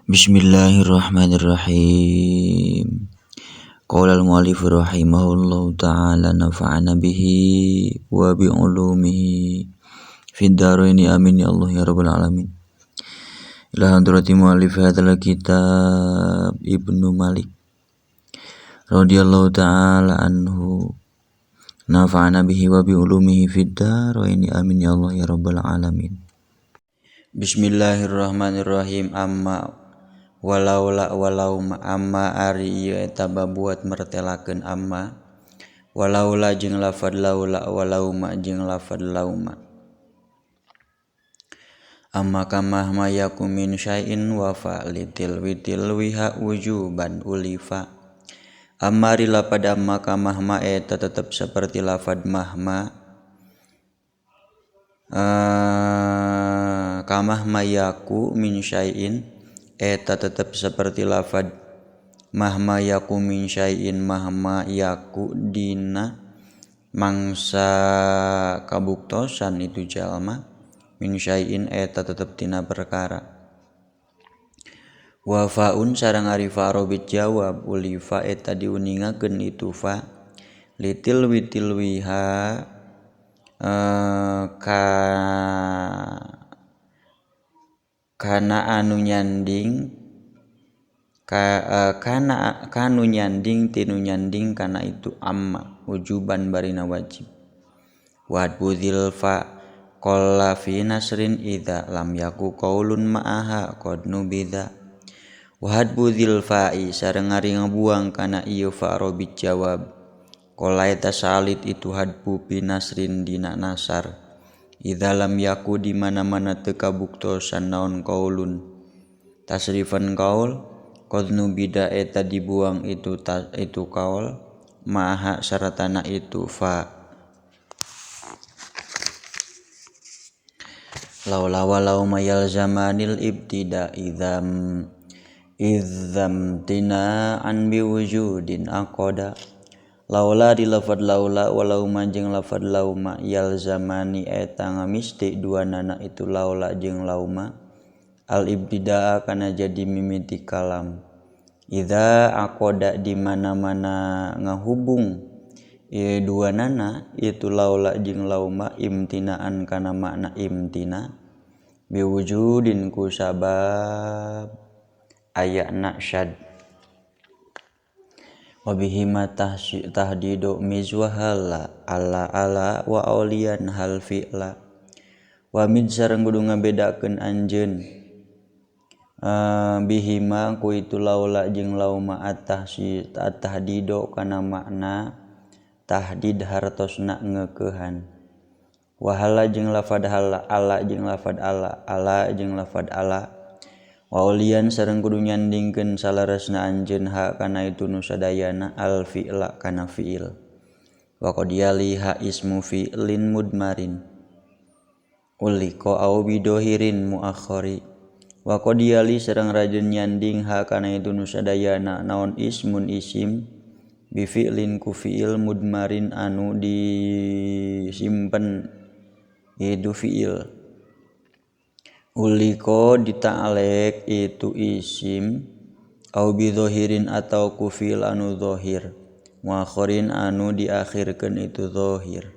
Bismillahirrahmanirrahim. Qala al-mu'allif rahimahullahu ta'ala nafa'ana bihi wa bi ulumihi fid dharaini amin ya Allah ya rabbal alamin. Ila hadrati mu'allif hadzal kitab Ibnu Malik radhiyallahu ta'ala anhu nafa'ana bihi wa bi ulumihi fid dharaini amin ya Allah ya rabbal alamin. Bismillahirrahmanirrahim. Amma walaula walau ma amma ari ieu eta babuat mertelakeun amma walaula jeung lafad laula walau ma jeung lafad lauma amma kamah ma yakum min syai'in wa fa litil witil wiha wujuban ulifa amma ri lapad amma kamah ma eta tetep seperti lafad mahma kamah ma yaku min syai'in eta tetep seperti lafad mahma yaku min syai'in mahma yaku dina mangsa kabuktosan itu jalma min syai'in eta tetep tina perkara wa faun sareng ari fa robit jawab ulifa eta diuningakeun itu fa litil witil wiha ka kana anu nyanding kana kanu nyanding tinu nyanding kana itu amma wujuban barina wajib wa budhil fa qalla fi nasrin idza lam yaku qaulun ma'aha qad nubidha wa budhil fa'i sareng ari ngabuang kana ieu fa robit jawab qalla eta salit itu hadbu fi nasrin dina nasar idza lam yaku di mana-mana teu kabuktosan naon qaulun tasrifan qaul qad nubida eta dibuang itu itu qaul ma'aha saratana itu fa laula walau mayal zamanil ibtida idzam idzam tina an biwujudin aqada laula di lafad laula walau jeung lafad lauma yal zamani eta ngamisti dua nana itu laula jeung lauma al ibtidaa kana jadi mimiti kalam idza aqada di mana-mana ngahubung ieu dua nana itu laula jeung lauma imtinaan kana makna imtina biwujudin ku sabab ayana syad wabihima tahdidu mizwahala ala ala wa aulian hal fi'la wa mid sareng kudu ngabedakeun anjeun bihima ku itu laula jeung lauma at-tahdidu kana makna tahdid hartosna ngeukehan wa hala jeung lafad hala ala jeung lafad ala ala jeung lafad ala wa ulian sareng kudu nyandingkeun salaresna anjeun ha kana itu nu sadayana al fi'la kana fi'il wa qad yaliha ismu fi'lin mudmarin uliko au bidohirin muakhari wa qad yali sareng rajin nyanding ha kana itu nu sadayana naon ismun isim bi fi'lin ku fi'il mudmarin anu disimpen itu fi'il uliko dita'alek itu isim au bidhohirin atau ku fi'il anu dhohir muakhirin anu diakhirkeun itu dhohir.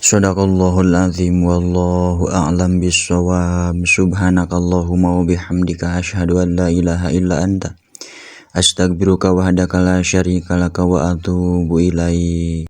Shadaqallahul azim wallahu a'lam bissawab. Subhanakallahumma wa bihamdika asyhadu an la ilaha illa anta astaghfiruka wahdaka la syarika laka wa atubu ilaik.